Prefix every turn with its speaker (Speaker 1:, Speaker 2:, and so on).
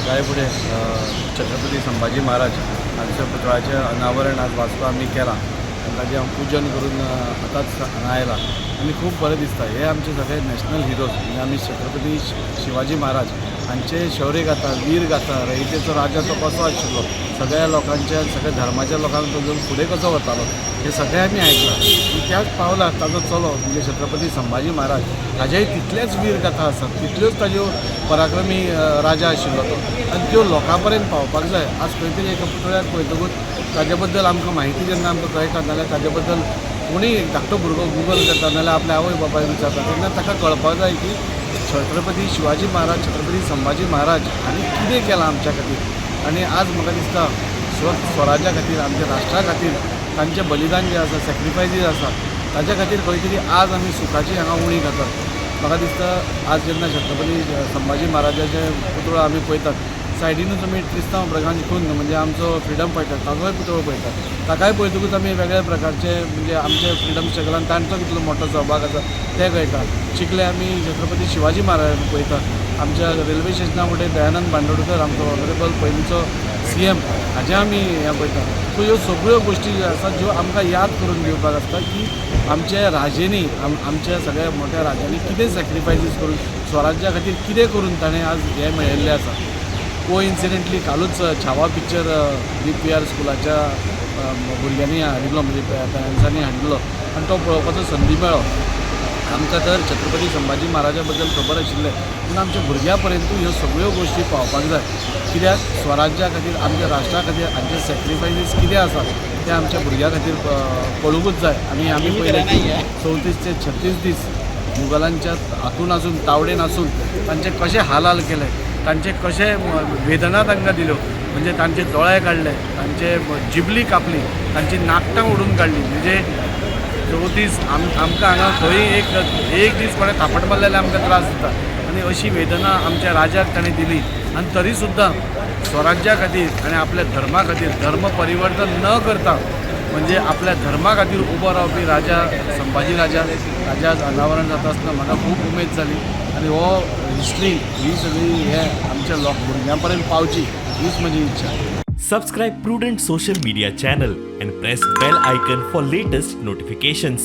Speaker 1: सकाळी फुडें छत्रपती संभाजी महाराज हांच्या पुतळ्याचें अनावरण आज वास्को आमी केलां आनी ताजें हांव पुजन करून आतांच हांगा आयलां आनी खूब बरें दिसता. हे आमचे सगळे नॅशनल हिरोज म्हणजे आमी छत्रपती शिवाजी महाराज हांचे शौर्य गाथा, वीर गाथा, रयतेचो राजा तो कसो आशिल्लो, सगळ्या लोकांच्या, सगळ्या धर्माच्या लोकांक तो घेवन फुडें कसो वतालो, हें सगळें आमी आयकलां. आनी त्याच पावलार ताजो चलो म्हणजे छत्रपती संभाजी महाराज, ताजेय तितलेच वीर गाथा आसात, तितल्योच ताज्यो पराक्रमी राजा आशिल्लो तो, आनी त्यो लोकां पर्यंत पावपाक जाय. आज खंय तरी एका पुतळ्याक पळयतकूच ताजे बद्दल आमकां म्हायती जेन्ना आमकां कळटा, नाल्यार ताजे बद्दल कोणीय एक धाकटो भुरगो गुगल करता, नाल्यार आपल्या आवय बापायक विचारता, तेन्ना ताका कळपाक जाय की छत्रपती शिवाजी महाराज, छत्रपती संभाजी महाराज हांणी कितें केलां आमच्या खातीर. आनी आज म्हाका दिसता स्वराज्या खातीर, आमच्या राष्ट्रा खातीर तांचें बलिदान जें आसा, सॅक्रिफायसीस आसा, ताच्या खातीर खंय तरी आज आमी सुखाची हांगा उणी खातात. म्हाका दिसता आज जेन्ना छत्रपती संभाजी महाराजाचें पुतळो आमी पळयतात, सायडीनूच आमी त्रिस्तांव ब्रगांज कुन्न म्हणजे आमचो फ्रिडम फायटर ताजोय पुतळो पळयतात. ताकाय पळयतकूच आमी वेगळ्या प्रकारचे म्हणजे आमचे फ्रिडम स्ट्रगलान तांचो कितलो मोठो सहभाग आसा तें कळटा. चिखले आमी छत्रपती शिवाजी महाराज पळयता. आमच्या रेल्वे स्टेशना वटेन दयानंद बांदोडकर, आमचो ऑनरेबल पयलींचो सीएम, हाजें आमी हें पळयता. सो ह्यो सगळ्यो गोश्टी ज्यो आसात, ज्यो आमकां याद करून दिवपाक आसता की आमच्या राजेंनी, आमच्या सगळ्या मोठ्या राजांनी कितें सॅक्रिफायसीस करून स्वराज्या खातीर कितें करून ताणें आज हें मेळयल्लें आसा. को इन्सिडेंटली कालूच छावा पिक्चर बीपीआर स्कुलाच्या भुरग्यांनी हाडिल्लो, म्हणजे पेरंट्सांनी हाडिल्लो आनी तो पळोवपाचो संदी मेळ्ळो आमकां. तर छत्रपती संभाजी महाराजा बद्दल खबर आशिल्लें, पूण आमच्या भुरग्यां पर्यंतूय ह्यो सगळ्यो गोश्टी पावपाक जाय, कित्याक स्वराज्या खातीर, आमच्या राष्ट्रा खातीर हांचे सॅक्रिफायसीस कितें आसा ते आमच्या भुरग्यां खातीर कळुंकूच जाय. आनी आमी पळयलें की 34 ते 36 दीस मुगलांच्या हातून आसून, तावडेन आसून तांचे कशे हाल हाल केले, तांचे कशे वेदना तांकां दिल्यो, म्हणजे तांचे दोळे काडले, तांचे जिबली कापली, तांची नाकटां ओडून काडली. म्हणजे 34 आमकां हांगा खंय एक एक दीस कोणें थापट मारलें जाल्यार आमकां त्रास जाता, आनी अशी वेदना आमच्या राजाक ताणें दिली. आनी तरी सुद्दां स्वराज्या खातीर आनी आपल्या धर्मा खातीर धर्म परिवर्तन न करता, म्हणजे आपल्या धर्मा खातीर उबो रावपी राजा संभाजी राजा, ताज्या आज अनावरण जाता आसतना म्हाका खूब उमेद जाली. आनी हो हिस्ट्री ही सगळी हे आमच्या लोक भुरग्यां पर्यंत पावची हीच म्हजी इच्छा.
Speaker 2: Subscribe Prudent Social Media channel and press bell icon for latest notifications.